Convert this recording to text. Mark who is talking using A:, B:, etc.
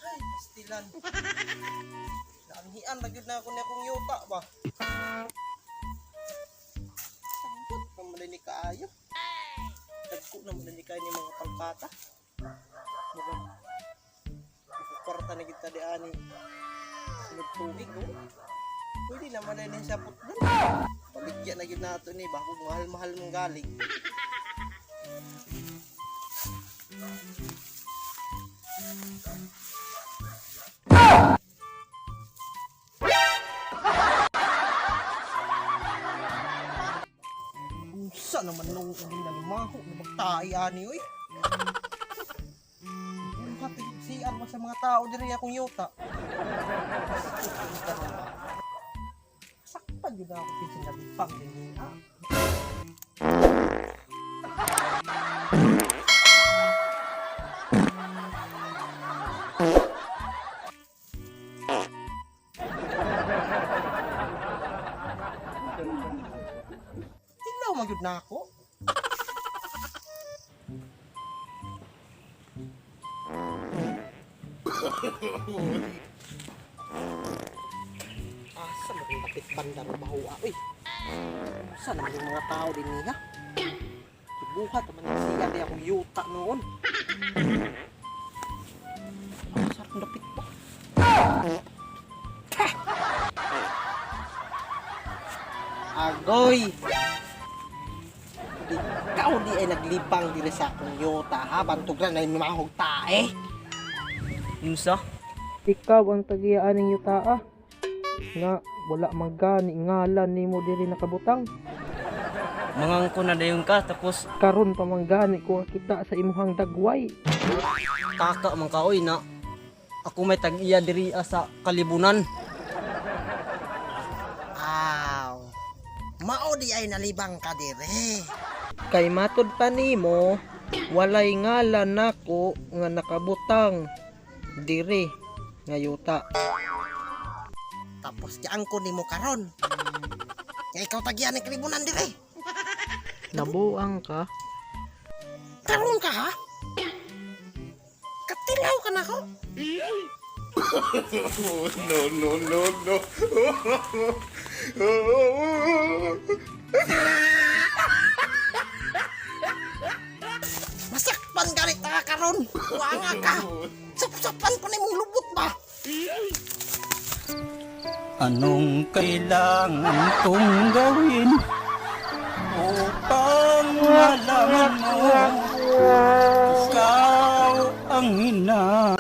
A: Ay, pastilan. Naanhian na gyud na ako ni akong yuta ba. Sambot na man ni kaayo. Dagko na man ni kaayo ni mga pangpata. Mukhang kwarta na kita di ani. Sunod tubig oh. Pwede naman na ni siya putdon. Baligya na gyud nato ni bako mahal-mahal mong galing. Unsa naman nung uli na limaho na magtae ani oy. Buhat sian mo sa mga tao diri akong yuta. Sakpan gyud ako bisan nalipang din ah. Tilaw man gyud na ako. Asa man yung dapit banda ro bahuwa oy. Unsa naman yung mga tao din niya? Gibuhat naman yung siya di akong yuta noon. Asa akong dapit ba? Agoy! Ikaw di ay naglibang diri sa akong yuta ha? Bantog na mahog tae.
B: Unsa?
A: Ikaw ang tagiyaan ng yuta ah. Nga wala man gani ngalan nimo diri nakabutang.
B: Mangangko na dayon ka tapos
A: Karon pa man gani ko kita sa imuhang dagway.
B: taka man ka oy na ako may tag-iya diri ah, sa kalibunan.
A: Aw. Mao di ay nalibang ka dire. Kay matud pa nimo, walay ngalan nako nga nakabutang dire nga yuta. Tapos giangko nimo karon. Nga ikaw tagyan ng kalibunan dire. Nabuang ka? Karon ka ha? Katilaw ka nako.
C: No, no, no, no.
A: Masakpan ganit ta karon. Wanga ka. Sapsapan ko nimong lubot ba?
D: Anong kailangan kong gawin upang malaman mo ikaw ang ina?